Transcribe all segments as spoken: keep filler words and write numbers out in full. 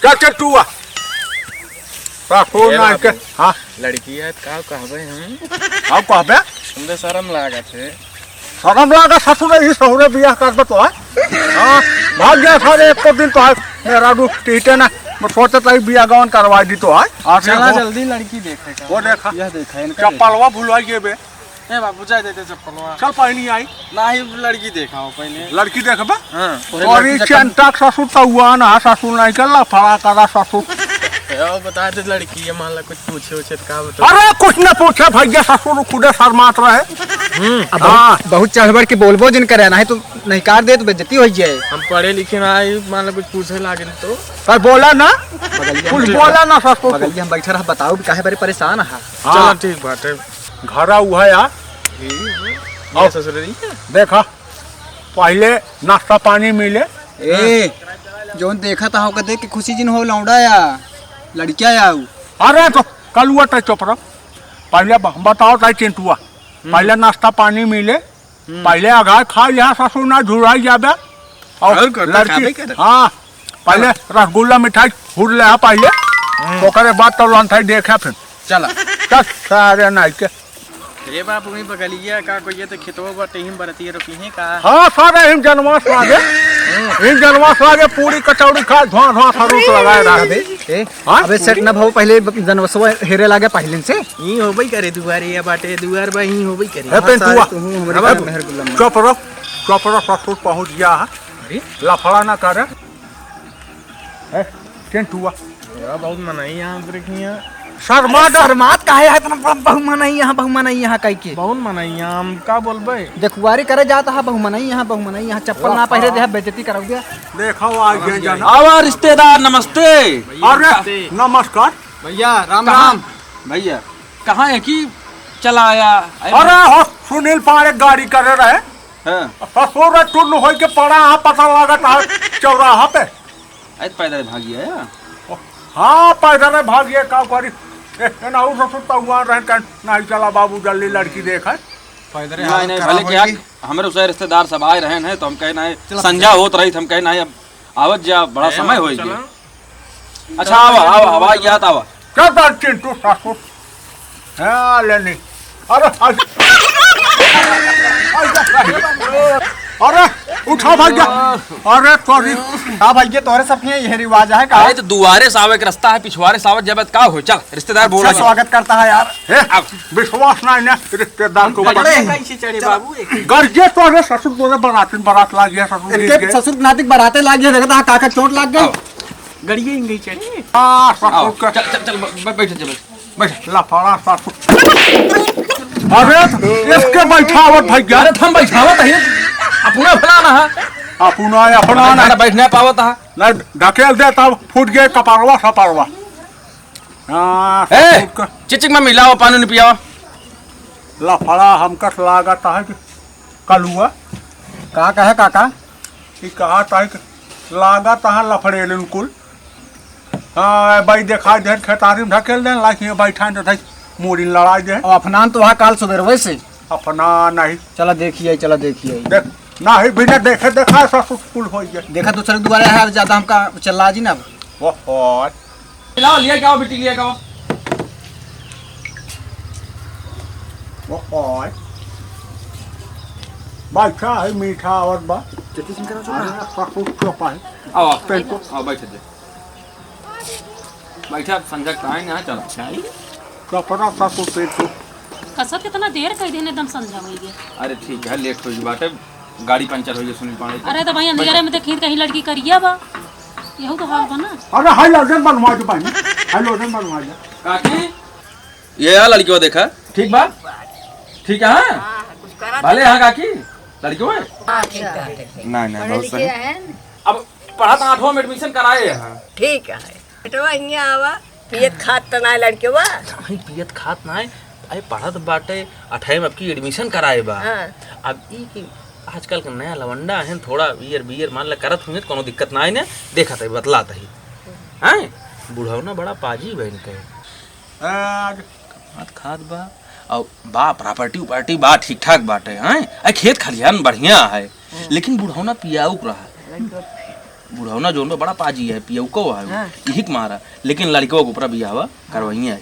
चल, चल, तू आ। ससुर ए ना के, बाबू। हाँ। लड़की है, का कहबे हम? का कहबे? हमरे शरम लागत है। शरम लागत ससुर, ई सहुरे बियाह करबे तो है। हाँ, भाग जा सारे, एको दिन तो है। मेरा रू टीटे ना, मैं सोचत रही बियाह गवन करवा दी तो है। आज चला देखो। जल्दी लड़की देखे का। वो देखा। यह देखा, इनका देखा। चप्पलवा भुलवा गए बे। ए बाबू, जाए देते चप्पलवा। चल पहनी आई। नाही, लड़की देखाओ पहले। लड़की देखबा? हाँ। और ई चंटा के ससुर तउआ ना, ससुर नहीं के लफड़ा करा ससुर। ए, आओ बता दे लड़की, ये मान ला कुछ पूछे उछे तो का बता? अरे कुछ न पूछे भैया, ससुर खुदे शर्मात रहे। हम्म। अब हाँ। बहुत, बहुत चढ़ बढ़ के बोलबो जिन करे, नाही तो नहिकार दे तो बेइज्जती हो जाए। हम पढ़े लिखे ना आई, मान ला कुछ पूछे लागे तो। पर बोला ना, बगलिया कुछ में बोला ना ससुर। बगलिया हम बैठे रहा, बताओ काहे बड़े परेशान है। हाँ। चला ठीक बात है। घरा उहै आ। ई, ई आओ। ससुर जी। देखा, पहिले नाश्ता पानी मिले। ए, जौन देखा था, ओका देख के खुशी जिन हो, लौंडा या लड़किया या ऊ। अरे तो कलुआ तै चुप रह। पहिले ब-, बताओ तै चिंटुआ। हम्म। पहिले नाश्ता पानी मिले। हम्म। पहिले अगाय खा लिहा ससुर, ना झुराई जाबे। और और कर, लड़की, खाबे कर। हाँ, पहिले रसगुल्ला मिठाई हुर ले आ पहिले। हम्म। ओकरे बाद तो लंठाई देखे फिर। चला। चल, सारे नाई के। ए बाप, वहीं बगलिया का कोई ये तो खेतवा बाटे, हिम बरतिया रोपी है का? हाँ, सारे हिम जनमास लागे। हम्म। हिम जनमास लागे, पूरी कचौड़ी खा, धुआं धुआं सरूप लगाए रहा। अबे, ए, हाँ? अबे सेट न भाव, पहिले ब-, जनवसवा हेरे लागे पहिले से। ई होबे करे दुआरे या बाटे, दुआर बा, ई होबे करे। हे हाँ, पेंटुआ। सारे तू हूँ, हमरे अब घर में मेहर गुलाम। चुप रह, चुप रह, ससुर पहुँच गया है। अरे? लफड़ा ना करे। ए, केन टुआ? यार, बहुत मनई यहाँ पर की यहाँ। शर्मा जा। शर्मात काहे है इतना बड़ा बहु मनई यहाँ, बहु मनई यहाँ कह के? बहुत मनई यहाँ, हम का बोलबे? देखुआरी करे जात है बहु मनई यहाँ, बहु मनई यहाँ, चप्पल ना पहिरे दे, बेइज्जती कराऊ दे। देखो, आ गए जाना। आवा रिश्तेदार, नमस्ते। अरे, नमस्कार। भैया, राम कहाँ? राम। भैया, कहाँ है कि चला आया? अरे, हो, सुनील पाड़े गाड़ी करे रहे। हाँ। ससुर टुल्लू होई के पड़ा, हाँ, पता लागत है चौराहा पे। अरे, पैदल भागिया है? हाँ, पैदल भागिया, का करी? ए, ए, ना, उ ससुर तो हुआ रहन का, नहीं चला बाबू, जल्दी लड़की देख है। पैदल नहीं, हालत नहीं, खराब भले क्या, होगी। हमरे उसे रिश्तेदार सब आए रहन हैं, तो हम कहे नहीं, चला, संझा होत रही, तो हम कहे नहीं, अब आवत जा, बड़ा समय होई गया। अच्छा, आवा, आवा, आवा, याद आवा। क्या बात चिंटू सासू? हाँ, लेनी। अरे, आज, अरे, उठा भाई जा। अरे, sorry। हाँ भाई, ये तोरे सब के यही रिवाज है का? अरे, तो दुआरे से आवे के रास्ता है, पिछुआरे से आवत जाबे त का हो? चल, रिश्तेदार बोला अच्छा, स्वागत करता है यार। हे, अब विश्वास नहीं ना, रिश्तेदार को बता। कैसे चढ़े बाबू? गर्जे तोरे ससुर तोरे बरातिन बरात लाग गया, ससुर इनके गिर गए। ससुर नातिक बराते लाग गया, देखता है काका चोट लाग गई। आओ। गड़िए इंगई चढ़े। आ, ससुर आओ, का चल, चल, चल, ब-, ब-, बैठ, चल, बैठ। बैठ। लफड़ा ससुर। अरे, इसके बैठावत भैया। अरे, हम बैठावत है। अपना भला ना है। अपना, अपना अरे, ना। बैठ ना पावत है। नहीं, ढकेल दे तब फूट गए कपारवा सपारवा। हाँ, ए, ससुर का। चिचिक में मिलाओ, पानी नहीं पियाओ। लफड़ा हमका लागत है कि कलुआ। का कहे काका? ई कहा ताई के लागत है लफड़ेलिन कुल। हाँ, बाई देखाई देन खेतारी में ढकेल देन, लाइक ये बैठा न धाई मूड़ी लड़ाई दे। अब अफनान तो वहाँ काल सुबेरवे से। अफनान नहीं। चला देखिए, चला देखिए। देख, नहीं बिना देखे देखा ससुर कुल हो गए। देखा दूसरे दुआरे है, ज्यादा हमका चिल्ला जी ना। ओहो। लाओ, लिया क्या हो, बिट्टी, लिया क्या हो? ओए। बैठा है, मीठा और बा। जति सिंह करा चुका। अरे, ससुर चुप है। आओ, आओ। पेन को। आओ, बैठ जा। बैठा, संझा के time है, चलो। कपड़ा ससुर पेन को। कसर कितना देर कह देने, एकदम संझा हो गया। अरे, ठीक है, late हो गई बाटे। गाड़ी पंचर हो गई सुनील पांडे के। अरे तो भाई, अंधेरे में देखी कहीं लड़की करिया बा, यहू तो हाल बा ना। अरे हाई लोजन बनवा दे भाई, हाई लोजन बनवा दे। काकी, ये यार लड़की को देखा, ठीक बा, ठीक है, हाँ? भले हाँ काकी, लड़की को है? हाँ, ठीक है। नहीं, नहीं, बहुत सही। अब पढ़त आठवां में admission कराए हैं। ठीक है। बेटवा, हियाँ आवा। पियत खात त नाय लड़केवा? नहीं, पियत खात नाय। अरे, पढ़त बाटे, अठारह में अबकी admission कराए बा। हाँ। अब ई कि आजकल के नया लवंडा हैं, थोड़ा beer beer मान ले करत हुए, त कौनो दिक्कत नाय ने। देखत है, बतलात है। हैं? बुढ़ौना बड़ा पाजी बहन के। आज खात खात बा, और बा, property उपर्टी बा, ठीक ठाक बाटे, हैं? आ, खेत खलिहान बढ़िया है, हम्म। लेकिन बुढ़ौना पियाउक रहा। लड़का बुढ़ौना जोन बा, बड़ा पाजी है, पियउको है, हाँ। यही के मारा। लेकिन लड़िकवा के ऊपर बियाहवा करवाइए है।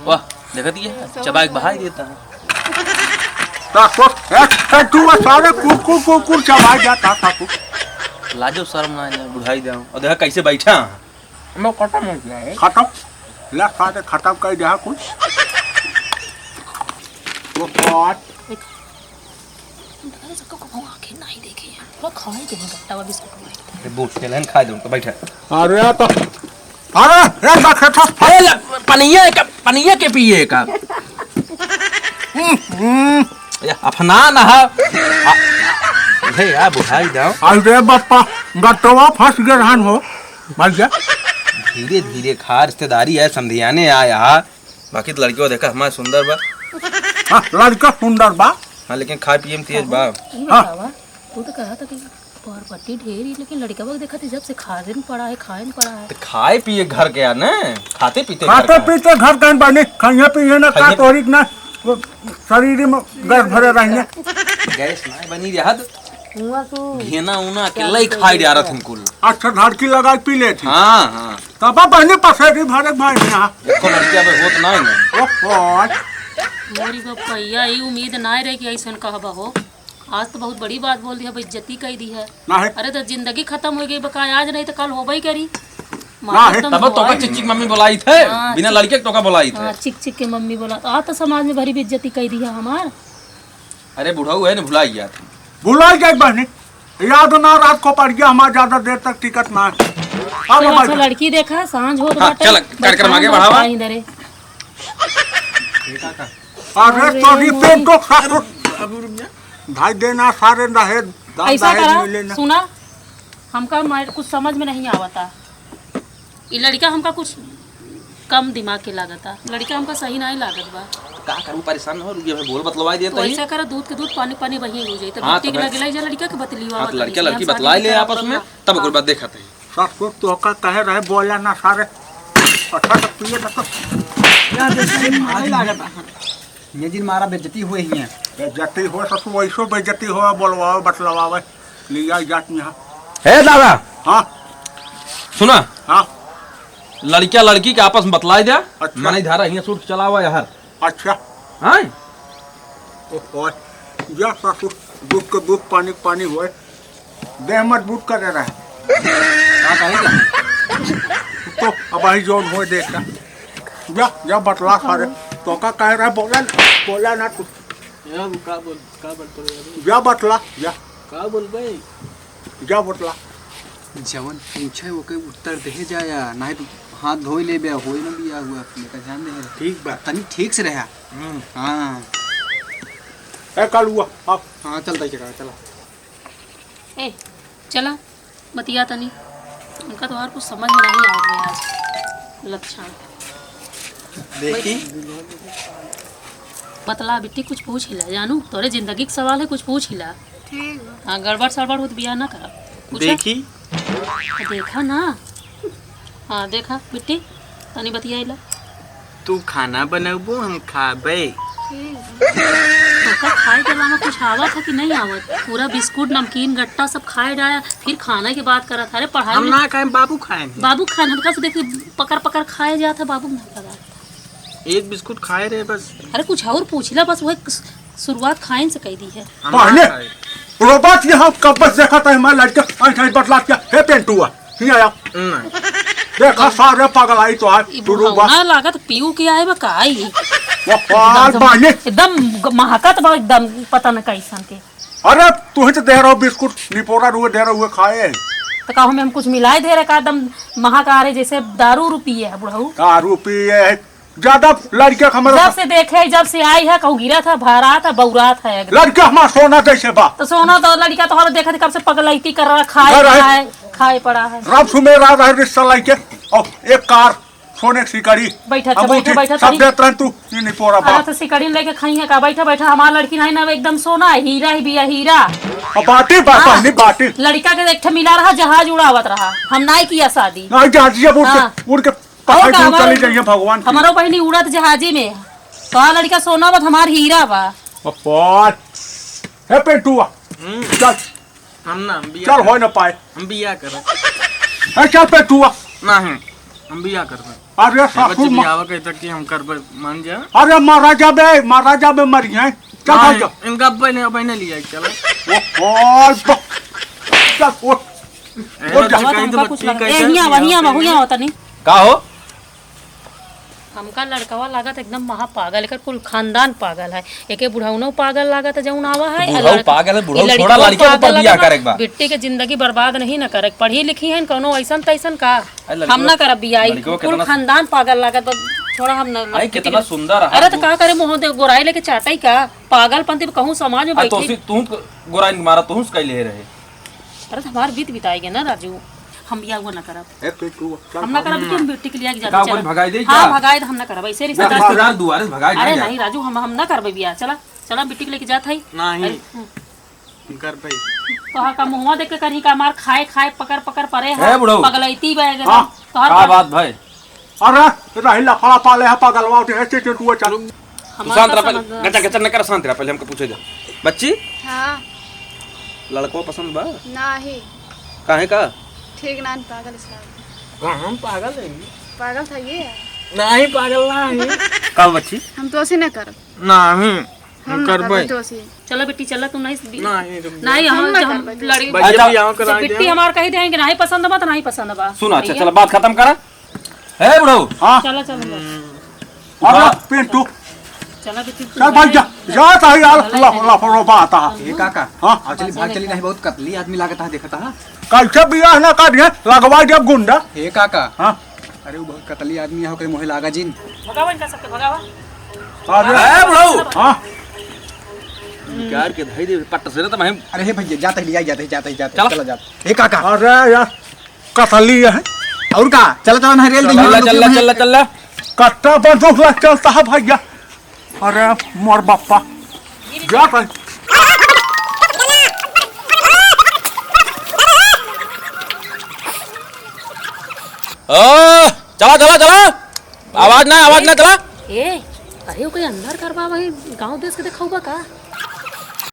वाह, देखत ये, चबाइक बहाई देता है। ता तो, ए, ए, तू बस सारे कुकुर, कुकुर चबाई जाता था तू। लाजो शर्म ना है, बुढ़ाई दे। और देखा कैसे बैठा है। लो, खत्म हो गया है। खत्म। ला, सारे खत्म कर दिया कुछ। वो बात। दादा, सबको को आंखें नहीं देखे हैं। थोड़ा खाए के नहीं गट्टा हुआ बिस्कुट में। अरे, बूट के लेन खाए दो, तो बैठा। अरे, तो, अरे, रे, रखे था। अरे, ल-, पनिया का, पनिया के पिए का। हम्म, हम्म। ये अफनान है। आ, हे यार, बुढ़ाई जाओ। अरे बापा, गट्टवा फंस गया रहन हो। मर गया। धीरे धीरे खा, रिश्तेदारी है, समधियाने आया है। बाकी तो लड़कियों देखा हमारा सुंदर बा। हाँ, लड़का सुंदर बा। हाँ, लेकिन खाए पिए में तेज बा। ई हाँ। बतावा, तू तो कहा था कि तोहर पट्टी ढेर ही, लेकिन लड़कवा के देखा थी जब से खाए में पड़ा है, खाए में पड़ा है। तो खाए पिए घर के यार ना, खाते पीते घर खाते का। पीते घर का बानी, खाइए पिए ना, का खाइए तोरी ना, वो शरीर में गैस भरे रहिए। गैस ना बनी रहत। हुआ तो घेना उना के क्या लई तो खाए जा रहा था कुल। अच्छा, धड़की लगा के पी लेती। हाँ, हाँ। तब बहनी पसेरी भरे भाई यहाँ। एको लड़किया पे होत ना है। ओहो। मोरी बपैया, ई उम्मीद ना रहे कि ऐसन कहबा हो। आज तो बहुत बड़ी बात बोल दिया, बेइज्जती कई दी है। ना है। अरे तो जिंदगी खत्म हो गई बका, आज नहीं तो कल होबे ही करी। ना है। एकदम तब तो का चिक चिक मम्मी बुलाई थे, हाँ, बिना चिक लड़के तो का बुलाई थे। हाँ, चिक चिक के मम्मी बोला, आज तो समाज में भरी बेइज्जती कई दी है हमार। अरे बुढ़ऊ है ना, भुला गया था। भुला गया बहनी, याद ना रात को पड़ गया हमारा, ज्यादा देर तक टिकट ना है। अब चलो, भाई अच्छा, लड़की देखा, सांझ होत हाँ, बाटे। चल, कार्यक्रम आगे बढ़ावा। अरे, तोरी पेट को खा-, अब रुक जा। भाई देना सारे दहेज, दा-, ऐसा दहेज करा, मिले ना। सुना, हमका मार-, कुछ समझ में नहीं आवता। ई लड़का हमका कुछ कम दिमाग के लागता, लड़का हमका सही नाहीं लागत बा। का करूँ, परेशान न हो, रुकिए, मैं बोल बतलवाई देता तो ही। ऐसा करा, दूध के दूध, पानी पानी वही हो जाई। तो हाँ, बिट्टी तो के मैं लगे लाई जा लड़का के बतलीवा हाँ, तो मत लड़का कीजिए, लड़की हम बतलाई शादी ले करब आपस में, अपना। तब ओकर बाद देखत है। ससुर तो का कहे रहे, बोला ना सारे। अच्छा तो पिए ना तो। क्या देखा, ये मारे लागत है। ये जिन मारा बेइज्जती हुए ही है। बेइज्जती हो ससुर, वैसो बेइज्जती हो, बोलवाओ, बतलवावे। लिया जात यहाँ। हे दादा। हाँ। सुना। हाँ। लड़किया लड़की के आपस में बतलाई द्या। अच्छा। मनई धारा हियाँ सूट चलावा यार। अच्छा। हाँ। ओहो। जा सासू, दुख के दुख, पानी के पानी होए। देह मजबूत करे रहे। का कहे क्या? तो अब आई जौन होए देखा। जा, जा बतला सारे। तो का कहे रहे, बोला ना, बोला ना तू। यार, वो का बोल, का बोल तो यार? जा बतला, जा। का बोल भाई? जा बतला। जवन पूछे ओके उत्तर देहे जाया, नाहीं तो हाथ धोई लेबे, होई ना बिया हुआ, अपने का ध्यान दे। ठीक बा। तनी ठीक से रहा। हम्म। हाँ। ए, कालुआ, आओ। हाँ, चल, तई के कहा, चला। ए, चला। बतिया तनी, उनका तोहार कुछ समझ में नहीं आवत बा आज। लक्षण। देखी। बतला बिट्टी, कुछ पूछ हिला जानू, तोरे जिंदगी के सवाल है, कुछ पूछ हिला। ठीक बा। हाँ, गड़बड़ सड़बड़ हो तो बियाह ना करा। पूछा? देखी। देखा ना। हाँ, देखा बिट्टी, तनी बतियाइला। तू खाना बनउबू, हम खाबे। तोका खाए के अलावा कुछ आवत है कि नहीं आवत? पूरा बिस्कुट, नमकीन, गट्टा सब खाए जाया, फिर खाना के बात करत है। अरे पढ़ाई हम में ना खाएम, बाबू खाएम। बाबू खाएम, हम कब से देखी पकड़ पकड़ खाए जात है, बाबू नहीं पकड़ा। एक बिस्कुट खाए रहे बस। अरे कुछ और पूछिला, बस वही शुरुआत खाइन से कई दी है। हम ना पहले खाए। रोबोट यहाँ कब से देखा था हमारे लड़के, ऐसा ही बतला क्या? हे पेंटुआ, नहीं आया। नहीं। देखा सारे पगलाई तो आज ई शुरू बा। बुढ़ौना लागत पीऊ के आए बा का ई? वो पार एकदम, बाने। एकदम ग-, महकत बा एकदम, पता न कैसन के। अरे तू ही तो दे रहो बिस्कुट, निपोरा रुए दे रहो, हुए खाए। तो का हमें हम कुछ मिलाए दे रहे का? एकदम महक आ रहे जैसे दारू उरू पिए है बुढ़ऊ। दारू पिए है, ज्यादा लड़के के हमारे जब से देखे, जब से आई है, कहूँ गिरा था, भरा था, बौरा था एकदम। लड़के हमारा सोना जैसे बा। तो सोना तो लड़का तो हमारा देखा था, कब से पगलैती कर रहा, खाए घर है। खाए, खाए पड़ा है। रब सुमेरा रहे रिश्ता लाइके, और एक कार, सोने की सिकड़ी। बैठा, अब बैठा, उठी, बैठा, सब तनी। देत रहन तू, ये नहीं पोरा अरे बा। तो सिकड़ी लेके खाई है का? बैठा, बैठा, हमार लड़की नहीं ना, एकदम सोना है, हीरा ही बिया, हीरा। अब बाटी बा, हाँ। पहली बाटी। लड़का के एक ठे मिला रहा, जहाज उड़ावत रहा, हम नहीं किया शादी। नहीं, जहाज ये उड़ के, हाँ। उड़ के और पहाड़ का से हमारे चली जाइए भगवान की। हमारो बहिनी उड़त जहाजी में। तोहार लड़का सोना बा, हमार हीरा बा। अपन। हे पेंटुआ, हम्म। चल। हम ना, हम बिया चल, करब। होय ना पाए। हम बिया करब। ए, चल पेटुआ। नहीं, हम बिया करब। अरे हे बच्ची, सासू माँ। बियाह के तक कि हम करब, मान जा। अरे मारा जाबे, मारा जाबे, मरिहैं। चल भाई, नहीं, चल। इनका अब नहीं, अब नहीं लिया, चलो। ओ, ओ, ब-, चल, उठ। ए, उठ जा। बच्ची, कहीं तो हमका कुछ बच्ची लगा। कहीं ए, हियाँ आवा, हियाँ आवा, हियाँ आवा तनी। का हो? हमका लड़कवा लागत एकदम महा पागल, एकर कुल खानदान पागल है। एके बुढ़ौनो पागल लागत है, जौन आवा है, तो आ बुढ़ऊ लड़का, पागल है, ई बुढ़ऊ लड़कवा छोड़ा, लड़के के पागल ऊपर बियाह लागत बा। करे के बा। बिट्टी के जिंदगी बर्बाद नहीं न करे, पढ़ी लिखी है, कौनो ऐसन तैसन का? अरे लड़कवा, हम ना करब बियाह, ई लड़कवा कुल कितना खानदान पागल लागत बा, छोड़ा, हम ना अरे लड़की कितना के। सुंदर है अरे तो वो। का करे, मुँह दे गोराई लेके चाटई का? पागलपंती पे कहूँ समाज में आ, बैठी। तोसी, तू गोराइन के मारा, तोहूँ से कैले रहे। अरे तो हमार बीत बिताएगे ना राजू, हम बियाह हुआ ना करब। ए, तू, तू, चल, हम ना करब, हम बिट्टी के लिए जाते, का चला। ओकरे भगाई दे हाँ, का? भगाई दे, हम ना करब, ऐसे ना, रिश्तेदार। रिश्तेदार दुआरे से भगाई ना, अरे जाए। नहीं राजू, हम, हम ना करबे बियाह, चला, चला बिट्टी के लेके जात हई। नहीं। अरे, हम्म। हम करबे। तोहार का मुँहवा देख के करही का, हमार खाए, खाए, पकड़, पकड़ परे है, ए, बुढ़ऊ। पगलैती बा एकदम। हाँ। तोहार का का बात भाई? अरे, रही लफड़ा पाले है पगलवा, उठे, चल, चल, तू चल। तू हमार शांत रह का पहले, समझ गचर गचर न कर, शांत रह पहले, हमको पूछे दे। बच्ची, हाँ। लड़को पसंद बा? नाही। काहे का? ठीक ना, पागल इस बात। हाँ, हम पागल है। पागल था ये। नाही, पागल नाही। का बच्ची? हम तो ऐसे ना करब। नाही, हम हम ना करबे। करबे तो ऐसे। चलो बेटी, चलो, तू नहीं बी-, नाही, तुम नहीं, हम हम, ना हम करबे। लड़ी-, बच्ची अच्छा। भी यहाँ कर तो आई बिट्टी दे। हमार कही देंगे, नहीं पसंद बा तो नहीं पसंद बा। सुन, अच्छा, भैया। चलो, बात खत्म करा। हे बुढ़ऊ। हाँ। चलो, चलो, चलो। अरे पिंटू। चलो, बिट्टी, चल भाई जा, जा, जा, जा, यार, चलो, ला, चलो। ला, ला, बात आ। ए काका, हाँ। हाँ, चली, भाग चली, नहीं, बहुत कतली आदमी लागत है, देखत है। कैसे बियाह ना करिए, लगवा दे गुंडा। ए काका। हाँ। अरे, वो बहुत कतली आदमी है, ओकरे मोहे लागा जिन। भगावा इनका सबके, भगावा। अरे। ए बुढ़ऊ। हाँ। निकाल के धई दे, पट्ट से ना तो मैं अरे हे भैया, जाते ही ले आई, जाते ही, जाते ही, जाते ही, चलो। चला जाते। ए काका। अरे यार। कतली है। और का? चला, चला, ना रेल चला, देंगे, चला, चला, चला। कट्टा बंदूक ला चलता है भैया। अरे मोर बापा। जा भाई। ओ, चला, चला, चला। आवाज ना, आवाज ना, चला। ए, अरे, ओके अंदर करवा, वही गांव देश के देखाऊ बा का?